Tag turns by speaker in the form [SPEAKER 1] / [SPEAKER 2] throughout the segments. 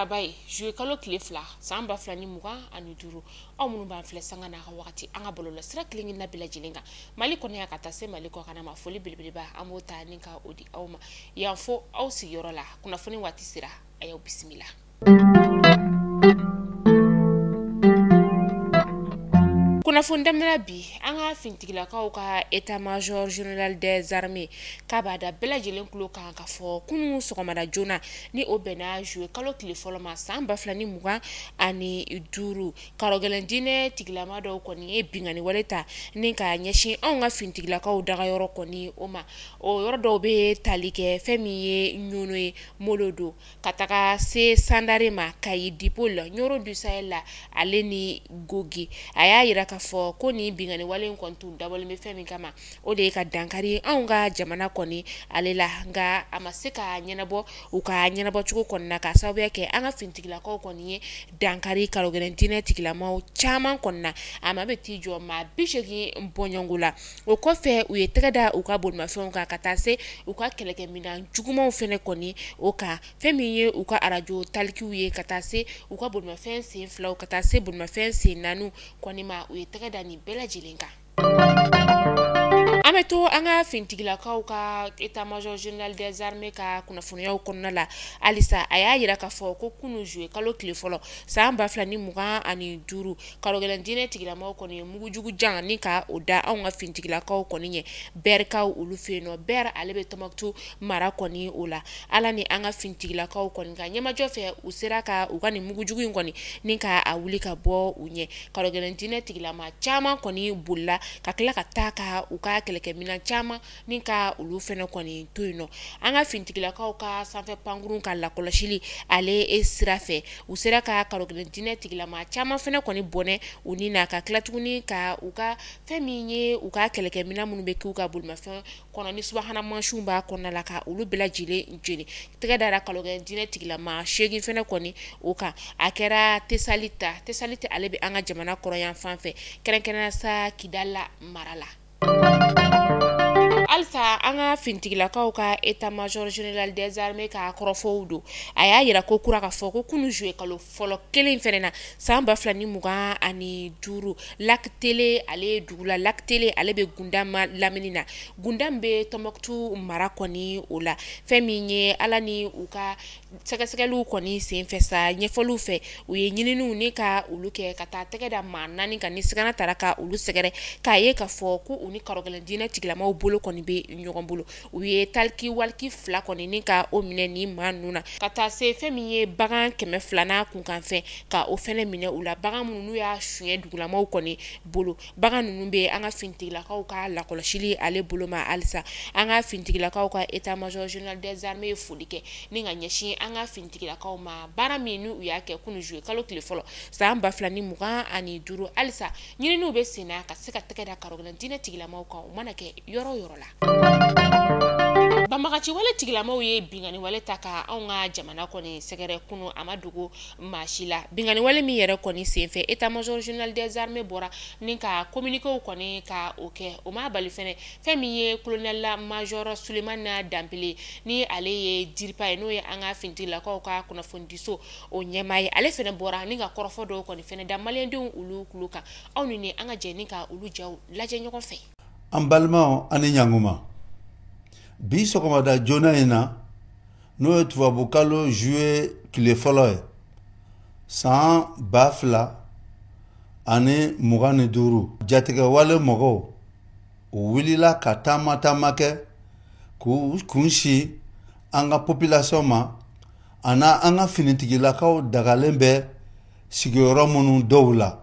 [SPEAKER 1] Araba ye juillet kalo tile 2 san 2025. Aw minnu b'an filɛ sanga n'a ka wagati an ka bɔlɔlɔ sira kelen-kelenna bɛɛ lajɛlen kan Mali kɔnɔ yan ka taa se Mali kɔkan ma, foli belebeleba an b'o ta ni ka o di aw ma yan fo aw sigiyɔrɔ la. Kunnafoni waati sera, a y'aw bisimila. Kunnafoni daminɛ bi, an ka finitigilakaw ka état-major général des armées k'a b'a da bɛɛ lajɛlen tulo kan ka fɔ kunun sɔgɔmada joona ni o bɛnna juillet kalo tile fɔlɔ ma san 2025, karɔgɛlɛn diinɛ tigilama dɔw kɔni ye binkanni wale ta ni ka ɲɛsin anw ka finitigilakaw dagayɔrɔ kɔni o ma. O yɔrɔ dɔw bɛ tali kɛ fɛn min ye Ɲɔnɔ ye, Molodo, ka taga se Sandare ma, Kayi, Dipoli, Ɲɔrɔ du Sahel la, ale ni Gogi. A y'a yira k'a fɔ ko nin binkanni wale in kɔni tun dabɔlen bɛ fɛn min kama, o de ye ka dankari anw ka jamana kɔni ale la, nka a ma se ka ɲɛnabɔ u ka ɲɛnabɔcogo kɔni na, k'a sababuya kɛ an ka finitigilakaw kɔni ye dankari karɔgɛlɛn diinɛ tigilamaw caman kɔni na. A ma bɛ t'i jɔ maa 80 bɔɲɔgɔnko la. O kɔfɛ, u ye tɛgɛ da u ka bolimafɛnw kan ka taa se u ka kɛlɛkɛminɛn jugumanw fɛnɛ kɔni o kan, fɛn min ye u ka arajo talikiw ye, ka taa se u ka bolimafɛn sen filaw, ka taa se bolimafɛn sen naaniw kɔni ma. U ye tɛgɛ da nin bɛɛ lajɛlen kan. An bɛ to an ka finitigilakaw ka état-major général des armées ka kunnafoniyaw kɔnɔna la halisa. A y'a yira k'a fɔ ko kunun juillet kalo tile fɔlɔ san 2025, karɔgɛlɛn diinɛ tigilamaw kɔni ye mugujugu jan ni ka o da anw ka finitigilakaw kɔni ɲɛ Bɛrikaw olu fɛ yen nɔ. Bɛr ale bɛ Tɔnbukutu mara kɔni o la. Ala ni an ka finitigilakaw kɔni ka ɲɛmajɔ fɛ, u sera ka u ka nin mugujugu in kɔni ni ka a wuli ka bɔ u ɲɛ. Karɔgɛlɛn diinɛ tigilama caman kɔni bolila ka tila ka taa ka u ka kɛlɛkɛminɛn caman ni ka olu fɛnɛ kɔni to yen nɔ. An ka finitigilakaw ka sanfɛ pankurun ka lakɔlɔsili ale sira fɛ, u sera ka karɔgɛlɛn diinɛ tigilama caman fɛnɛ kɔni bɔnɛ u ni na, ka tila tuguni ka u ka fɛn min ye u ka kɛlɛkɛminɛn minnu bɛ k'u ka bolimafɛn kɔnɔ ni subahana mansinw b'a kɔnɔna la, ka olu bɛɛ lajɛlen jeni. Tɛgɛ dara karɔgɛlɛn diinɛ tigilama 8 fɛnɛ kɔni o kan. A kɛra Tesalita, Tesalita ale bɛ an ka jamana kɔrɔyan fan fɛ, kɛrɛnkɛrɛnnenya sa Kidala mara la. Halisa an ka finitigilakaw ka état-major général des armées ka kɔrɔfɔw don. A y'a yira ko kura k'a fɔ ko kunun juillet kalo fɔlɔ kelen fɛnɛ na san 2025, Lac Télé ale ye dugu la, Lac Télé ale bɛ Gundam lamini na, Gundam bɛ Tɔnbukutu mara kɔni o la. Fɛn min ye Ala ni u ka sɛgɛsɛgɛliw kɔni senfɛ sa, ɲɛfɔliw fɛ, u ye ɲininiw ni ka olu kɛ ka taa tɛgɛ da maa 4 kan ni sigana taara ka olu sɛgɛrɛ, k'a ye k'a fɔ ko u ni karɔgɛlɛn diinɛ tigilamaw bolo kɔni bɛ ɲɔgɔn bolo. U ye taliki waliki 2 kɔni ni ka o minɛ ni maa ninnu na, ka taa se fɛn min ye bagan 200 n'a kunkanfɛn ka o fɛnɛ minɛ u la, bagan minnu n'u y'a suɲɛ dugulamaw kɔni bolo. Bagan ninnu bɛ an ka finitigilakaw ka lakɔlɔsili ale bolo ma. Halisa an ka finitigilakaw ka état-major général des armées ye foli kɛ ni ka ɲɛsin an ka finitigilakaw ma, baara min n'u y'a kɛ kunun juillet kalo tile fɔlɔ san 2025. Halisa ɲininiw bɛ sen na ka se ka tɛgɛ da karɔgɛlɛn diinɛ tigilamaw kan, u mana kɛ yɔrɔ o yɔrɔ la. Banbagaci wale tigilamaw ye binkanni wale ta ka anw ka jamana kɔni sɛgɛrɛ kunun, a ma dogo maa si la. Binkanni wale min yɛrɛ kɔni senfɛ, état-major général des armées bɔra ni ka communiquéw kɔni ka o kɛ. O ma bali fɛnɛ fɛn min ye colonel major Sulemana Danbele, ni ale ye DIRPA ye, n'o ye an ka finitigilakaw ka kunnafonidiso o ɲɛmaa ye, ale fɛnɛ bɔra ni ka kɔrɔfɔ dɔw kɔni fɛnɛ da maliyɛndenw olu tulo kan. Aw ni ne, an ka jɛ ni ka olu jaw lajɛ ɲɔgɔn fɛ.
[SPEAKER 2] An balimaw, ani ɲankuma. Bi sɔgɔmada joona in na, n'o ye tubabukalo juillet tile fɔlɔ ye san 2025, jatigɛwale mɔgɔw u wulila ka taama taama kɛ k'u kun si an ka population ma, ani an ka finitigilakaw dagalen bɛ sigiyɔrɔ minnu dɔw la.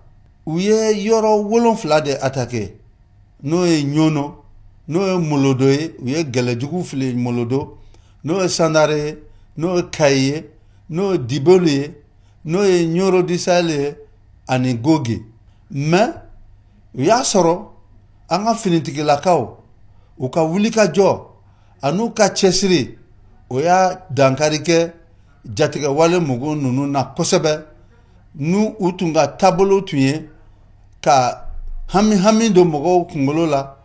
[SPEAKER 2] U ye yɔrɔ 7 de attaqué, n'o ye Ɲɔnɔ, n'o ye Molodo ye, u ye gɛlɛjugu fili Molodo, n'o ye Sandare ye, n'o ye Kayi ye, n'o ye Diboli ye, n'o ye Ɲɔrɔ du Sahel ye ani Gogi. Mais u y'a sɔrɔ an ka finitigilakaw u ka wulikajɔ an'u ka cɛsiri, o y'a dankari kɛ jatigɛwale mɔgɔ ninnu na kosɛbɛ, n'u u tun ka taabolo tun ye ka hami hami don mɔgɔw kunkolo la,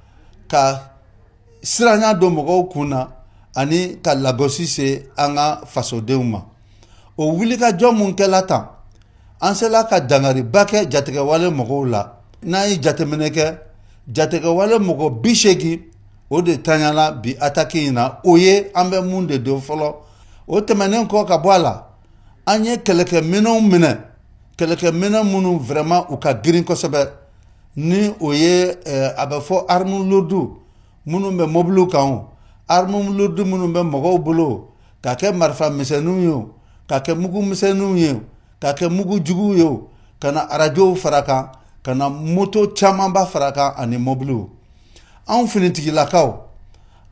[SPEAKER 2] ka siranya don mɔgɔw kun na, ani ka lagosi se an ka fasodenw ma. O wulikajɔ mun kɛla tan, an sela ka dangariba kɛ jatigɛwale mɔgɔw la. N'an ye jateminɛ kɛ, jatigɛwale mɔgɔ 80 o de tanyala bi attaque in na. O ye an bɛ mun de dɔn fɔlɔ. O tɛmɛnen kɔ ka bɔ a la, an ye kɛlɛkɛminɛnw minɛ, kɛlɛkɛminɛn minnu vraiment u ka girin kosɛbɛ, ni o ye a bɛ fɔ arme lourde minnu bɛ mobiliw kan, o arme lourde minnu bɛ mɔgɔw bolo, ka kɛ marifa misɛnninw ye o, ka kɛ mugu misɛnninw ye o, ka kɛ mugu juguw ye o, ka na arajow fara kan, ka na moto camanba fara kan ani mobiliw. Anw finitigilakaw,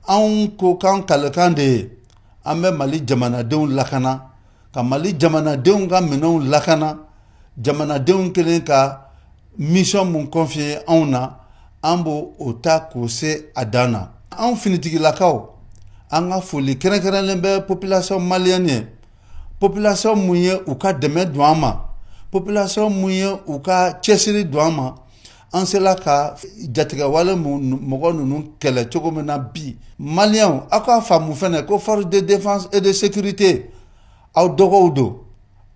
[SPEAKER 2] anw ko k'an kalekan de ye an bɛ Mali jamanadenw lakana, ka Mali jamanadenw ka minɛnw lakana. Jamanadenw kelen ka mission mun confier anw na, an b'o o ta k'o se a dan na. Anw finitigilakaw, an ka foli kɛrɛnkɛrɛnlen bɛ population malienne ye, population mun ye u ka dɛmɛ don an ma, population mun ye u ka cɛsiri don an ma. An sela ka jatigɛwale mɔgɔ ninnu kɛlɛ cogo min na bi, maliyɛnw, aw k'a faamu fɛnɛ ko force de défense et de sécurité, aw dɔgɔw don,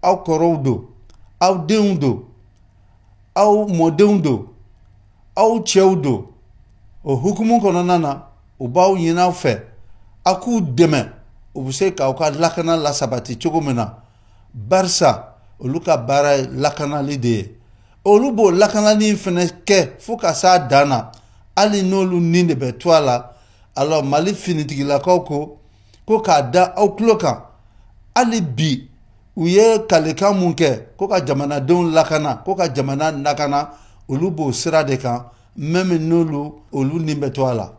[SPEAKER 2] aw kɔrɔw don, aw denw don, aw mɔdenw don, aw cɛw don. O hukumu kɔnɔna na, u b'aw ɲini aw fɛ aw k'u dɛmɛ, u bɛ se k'aw ka lakana lasabati cogo min na, barisa olu ka baara ye lakanali de ye. Olu b'o lakanali in fɛnɛ kɛ fo ka s'a dan na, hali n'olu ni de bɛ to a la. Alors Mali finitigilakaw ko k'a da aw tulo kan, hali bi u ye kalekan mun kɛ ko ka jamanadenw lakana, ko ka jamana lakana, olu b'o sira de kan, même n'olu olu ni bɛ to a la.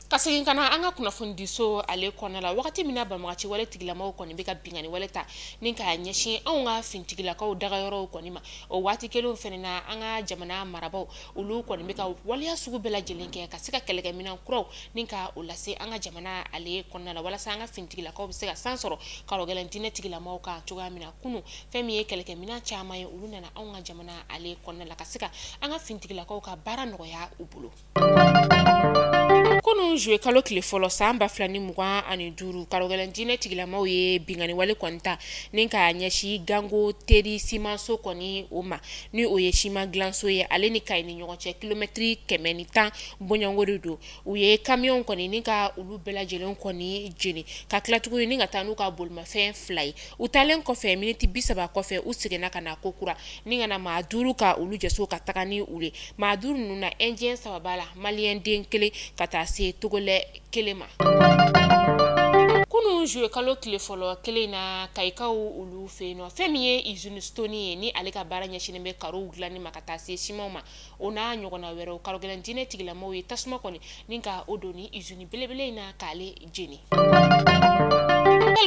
[SPEAKER 1] Ka segin ka na an ka kunnafonidiso ale kɔnɔna la, wagati min na banbagaci wale tigilamaw kɔni bɛ ka binkanni wale ta ni k'a ɲɛsin anw ka finitigilakaw dagayɔrɔw kɔni ma, o waati kelenw fɛnɛ na, an ka jamana marabaaw olu kɔni bɛ ka waleya sugu bɛɛ lajɛlen kɛ ka se ka kɛlɛkɛminɛn kuraw ni ka o lase an ka jamana ale kɔnɔna la, walasa an ka finitigilakaw bɛ se ka san sɔrɔ karɔgɛlɛn diinɛ tigilamaw kan cogoya min na. Kunun, fɛn min ye kɛlɛkɛminɛn caman ye, olu nana anw ka jamana ale kɔnɔna la ka se ka an ka finitigilakaw ka baara nɔgɔya u bolo. Kunun juillet kalo tile fɔlɔ san 2025, karɔgɛlɛn diinɛ tigilamaw ye binkanni wale kɔni ta ni k'a ɲɛsin Gango Teri simanso kɔni o ma, ni o ye siman dilanso ye. Ale ni Kayi ni ɲɔgɔn cɛ kilomɛtiri 110 bɔɲɔgɔnko de don. U ye kamiyɔn kɔni ni ka olu bɛɛ lajɛlen kɔni jeni, ka tila tuguni ni ka taa n'u ka bolimafɛn 2 ye. U taalen kɔfɛ, miniti 30 kɔfɛ, u seginna ka na ko kura ni ka na maa 5 ka olu jɛso ka taga ni u ye. Maa 5 ninnu na, indien 3 b'a la, maliyɛn den 1 ka taa se togolɛ 1 ma. Kunun juillet kalo tile fɔlɔ kelen na, Kayikaw olu fɛ yen nɔ, fɛn min ye usine Stone ye, ni ale ka baara ɲɛsinnen bɛ karow dilanni ma ka taa se simanw ma, o n'a ɲɔgɔnna wɛrɛw, karɔgɛlɛn diinɛ tigilamaw ye tasuma kɔni ni ka o don ni usine belebele in na k'ale jeni.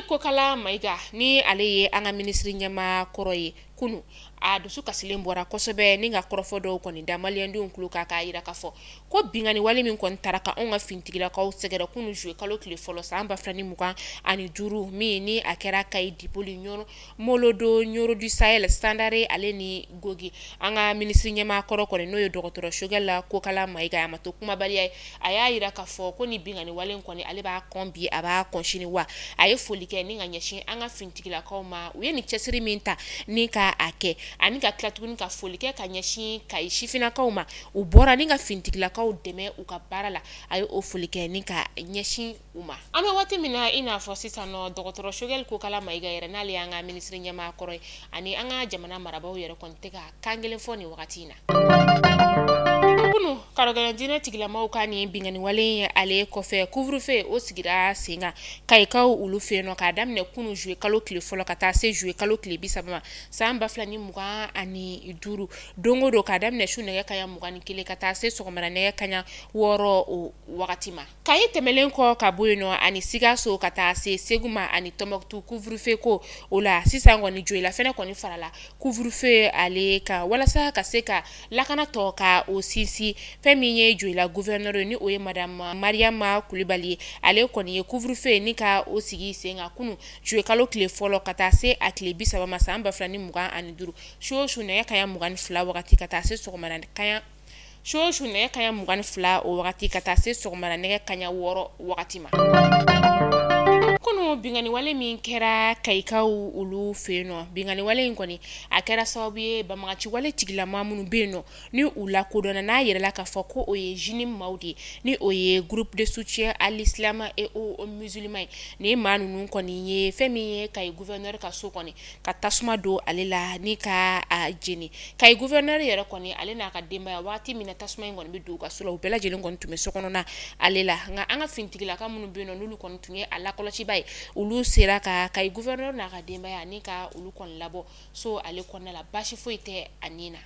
[SPEAKER 1] Kokala Mayiga, ni ale ye an ka minisiri ɲɛmaa kɔrɔ ye, kunu a dusu kasilen bɔra kosɛbɛ ni ka kɔrɔfɔ dɔw kɔni da maliyɛndenw tulo kan, k'a yira k'a fɔ ko binkanni wale min kɔni taara ka anw ka finitigilakaw sɛgɛrɛ kunun juillet kalo tile fɔlɔ san 2025, min ni a kɛra Kayi Dipoli, Ɲɔrɔ, Molodo, Ɲɔrɔ du Sahel, Sandare ale ni Gogi. An ka minisiri ɲɛmaa kɔrɔ kɔni, n'o ye dɔgɔtɔrɔ Sogɛl Kokala Mayiga, a ma to kumabaliya ye. A y'a yira k'a fɔ ko ni binkanni wale kɔni, ale b'a kɔn bi, a b'a kɔn sini. Wa a ye foli kɛ ni ka ɲɛsin an ka finitigilakaw ma, u ye nin cɛsiri min ta ni ka a kɛ, ani ka tila tuguni ka foli kɛ ka ɲɛsin Kayi sifinnakaw ma, u bɔra ni ka finitigilakaw dɛmɛ u ka baara la. A ye o foli kɛ ni ka ɲɛsin u ma. An bɛ waati min na i n'a fɔ sisan nɔ, dɔgɔtɔrɔ Sogɛl Kokala Mayiga yɛrɛ, n'ale y'an ka minisiri ɲɛmaa kɔrɔ ye, ani an ka jamana marabaaw yɛrɛ kɔni tɛ ka kan kelen fɔ nin wagati in na. Kunun karɔgɛlɛn diinɛ tigilamaw ka nin binkanni wale in ale kɔfɛ, couvre-feu o sigira sen kan Kayikaw olu fɛ yen nɔ, k'a daminɛ kunun juillet kalo tile fɔlɔ ka taa se juillet kalo tile 30 ma san 2025, don o don k'a daminɛ su nɛgɛ kanɲɛ 21 ka taa se sɔgɔmada nɛgɛ kanɲɛ 6 o wagati ma. Kayi tɛmɛlen kɔ ka bɔ yen nɔ, ani Sikaso ka taa se Segu ma ani Tɔnbɔkutu, couvre-feu ko o la sisan kɔni, Joyila fɛnɛ kɔni farala couvre-feu ale kan walasa ka se ka lakana tɔ ka o sinsin. Fɛn min ye Joyila gouverneur ye, ni o ye madame Mariama Kulibali ye, ale kɔni ye couvre-feu ni ka o sigi sen kan kunun juillet kalo tile fɔlɔ ka taa se a tile 30 ma san 2025, su o su nɛgɛ kanɲɛ 22 wagati ka taa se sɔgɔmada kanɲɛ su o su nɛgɛ kanɲɛ 22 o wagati ka taa se sɔgɔmada nɛgɛ kanɲɛ 6 wagati ma. Kunu Binkanni wale min kɛra Kayikaw olu fɛ yen nɔ, binkanni wale in kɔni a kɛra sababu ye banbagaci wale tigilama minnu bɛ yen nɔ ni u lakodɔnna, n'a yɛrɛla k'a fɔ ko o ye JNIM maaw de ye, ni o ye groupe de soutien à l'islam et aux musulmans ye. Nin maa ninnu kɔni ye fɛn min ye Kayi gouverneur ka so kɔni ka tasuma don ale la ni ka a jeni. Kayi gouverneur yɛrɛ kɔni, ale n'a ka denbaya, waati min na tasuma in kɔni bɛ don u ka so la, u bɛɛ lajɛlen kɔni tun bɛ so kɔnɔna ale la. Nka an ka finitigilaka minnu bɛ yen nɔ, n'olu kɔni tun ye a lakɔlɔsiba ye, olu sera ka Kayi gouverneur n'a ka denbaya ni ka olu kɔni labɔ so ale kɔnɔna la, baasi foyi tɛ a ni na.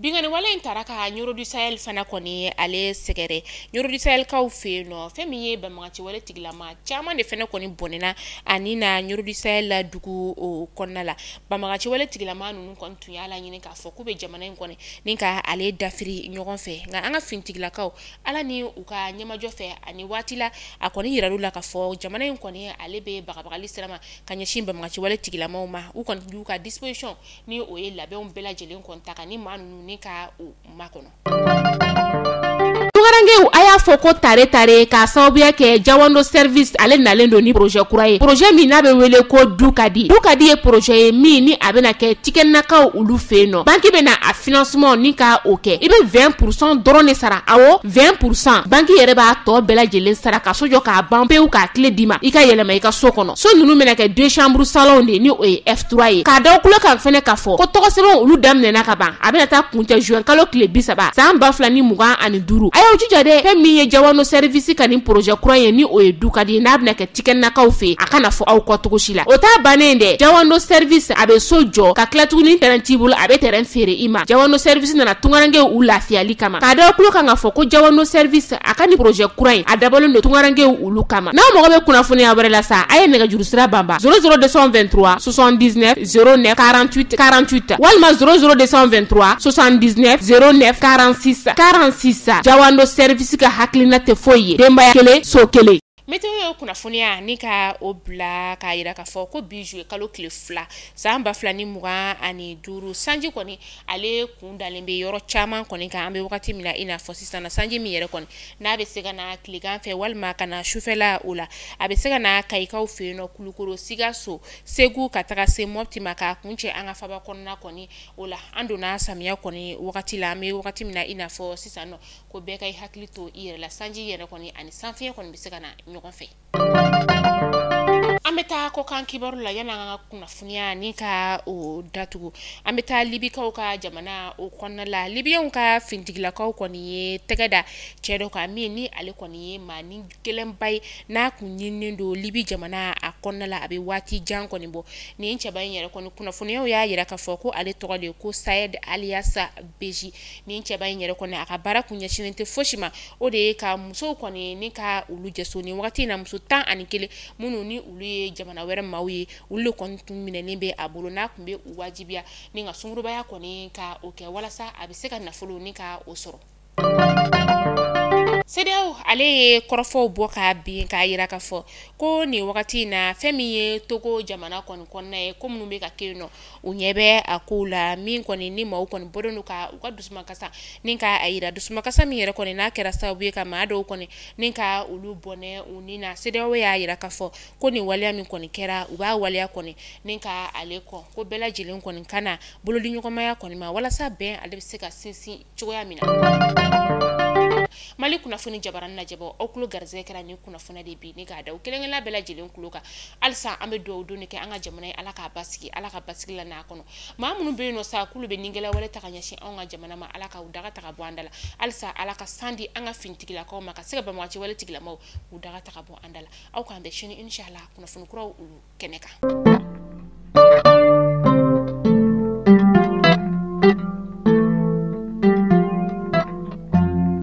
[SPEAKER 1] Binkanni wale in taara ka Nioro du Sahel fana kɔni ale sɛgɛrɛ. Nioro du Sahel kaw fɛ yen nɔ, fɛn min ye banbagaci wale tigilama caman de fana kɔni bɔnɛna ani na Nioro du Sahel la dugu o kɔnɔna la. Banbagaci wale tigilama ninnu kɔni tun y'a laɲini k'a fɔ k'u bɛ jamana in kɔni ni ka ale dafiri ɲɔgɔn fɛ. Nka an ka finitigilakaw, Ala ni u ka ɲɛmajɔ fɛ, ani waati la a kɔni yiral'u la k'a fɔ jamana in kɔni ale bɛ bagabagali sira ma ka ɲɛsin banbagaci wale tigilamaw ma. U kɔni y'u ka disposition ni o ye labɛnw bɛɛ lajɛlen kɔni ta ka ni maa ninnu ni ka u makɔnɔ. Tunkarankew, a y'a fɔ ko tare tare k'a sababuya kɛ Jawando Service ale nalen don ni projet kura ye, projet min n'a bɛ wele ko Du ka di. Du ka di ye projet ye min ni a bɛna kɛ Tikɛnakaw olu fɛ yen nɔ. Banque bɛna a financement ni ka o kɛ, i bɛ 20% dɔrɔn de sara. Awɔ, 20%, banque yɛrɛ b'a tɔ bɛɛ lajɛlen sara ka so jɔ k'a ban pewu, k'a tile d'i ma, i ka yɛlɛma i ka so kɔnɔ. So ninnu bɛna kɛ deux chambres salon de, ni o ye F3 ye. K'a da tulo kan fɛnɛ k'a fɔ ko tɔgɔsɛbɛn olu daminɛna ka ban, a bɛna taa kuncɛ juin kalo tile 30 san 2025. A y'aw jija dɛ, fɛn min ye Jawando Service ka nin projet kura ye, ni o ye Du ka di ye, n'a bɛna kɛ Tikɛnakaw fɛ, a kana fɔ aw kɔ cogo si la. O t'a bannen dɛ, Jawando Service a bɛ so jɔ ka tila tuguni, terrain t'i bolo, a bɛ terrain feere i ma. Jawando Service nana tunkarankew u lafiyali kama. K'a da tulo kan k'a fɔ ko Jawando Service a ka nin projet kura in a dabɔlen don tunkarankew olu kama. N'aw mago bɛ kunnafoniya wɛrɛ la sa, a ye nɛgɛjuru sira banba 00 223 79 09 48 48 walima 00 223 79 09 46 46. Jawando Service ka hakilina tɛ foyi ye, denbaya kelen, so kelen. Météo ye kunnafoniya ni ka o bila k'a yira k'a fɔ ko bi juillet kalo tile 2 san 2025, sanji kɔni ale kun dalen bɛ yɔrɔ caman kɔni kan. An bɛ wagati min na i n'a fɔ sisan na, sanji min yɛrɛ kɔni n'a bɛ se ka na tilegan fɛ walima ka na sufɛla o la, a bɛ se ka na Kayikaw fɛ yen nɔ, Kulukoro, Sikaso, Segu, ka taga se Mɔpti ma k'a kuncɛ an ka faba kɔnɔna kɔni o la. An donna samiya kɔni wagati la, an bɛ wagati min na i n'a fɔ sisan nɔ, ko bɛɛ ka i hakili to i yɛrɛ la, sanji yɛrɛ kɔni ani sanfiɲɛ kɔni bɛ se ka na ɲɔgɔn fɛ. An bɛ taa kɔkan kibaru la. Yanni an ka kunnafoniya ni ka o datugu, an bɛ taa Libikaw ka jamana o kɔnɔna la. Libiyɛnw ka finitigilakaw kɔni ye tɛgɛ da cɛ dɔ kan min ni ale kɔni ye maa ni gɛlɛnba ye, n'a kun ɲininen don Libi jamana a kɔnɔna la, a bɛ waati jan kɔni bɔ. Nin cɛba in yɛrɛ kɔni, kunnafoniyaw y'a yira k'a fɔ ko ale tɔgɔ de ye ko Sayed alias Beji. Nin cɛba in yɛrɛ kɔni, a ka baara kun ɲɛsinnen tɛ fosi ma, o de ye ka musow kɔni ni ka olu jɛso. Nin wagati in na, muso 11 minnu ni olu ye jamana wɛrɛ maaw ye, olu de kɔni tun minɛnen bɛ a bolo, n'a tun bɛ u wajibiya ni ka sungurubaya kɔni ka o kɛ walasa a bɛ se ka nafolo ni ka o sɔrɔ. CEDEAO ale ye kɔrɔfɔw bɔ k'a bin k'a yira k'a fɔ ko nin wagati in na, fɛn min ye Togo jamana kɔni kɔnɔna ye, ko minnu bɛ ka kɛ yen nɔ, u ɲɛ bɛ a kow la. Min kɔni ni maaw kɔni bɔlen don ka u ka dusumakasa ni ka a yira, dusumakasa min yɛrɛ kɔni n'a kɛra sababu ye ka maa dɔw kɔni ni ka olu bɔnɛ u ni na. CEDEAO y'a yira k'a fɔ ko nin waleya min kɔni kɛra, u b'a waleya kɔni ni ka ale kɔn, ko bɛɛ lajɛlen kɔni ka na bolodiɲɔgɔnmaya kɔni ma walasa bɛn ale bɛ se ka sinsin cogoya min na. Mali kunnafoni jabaranin lajɛbɔ, aw tulo garisɛgɛ kɛra ni kunnafoni de bi ni k'a da u kelen-kelenna bɛɛ lajɛlen tulo kan. Halisa an bɛ dugawu don kɛ an ka jamana ye, Ala k'a basigi, Ala ka basigi la n'a kɔnɔ. Maa minnu bɛ yen nɔ sa k'olu bɛ nigɛlɛya wale ta ka ɲɛsin anw ka jamana ma, Ala k'u daga ta ka bɔ an da la. Halisa Ala ka san di an ka finitigilakaw ma ka se ka banbagaci wale tigilamaw k'u daga ta ka bɔ an da la. Aw k'an bɛn sini inshallah kunnafoni kuraw olu kɛnɛ kan.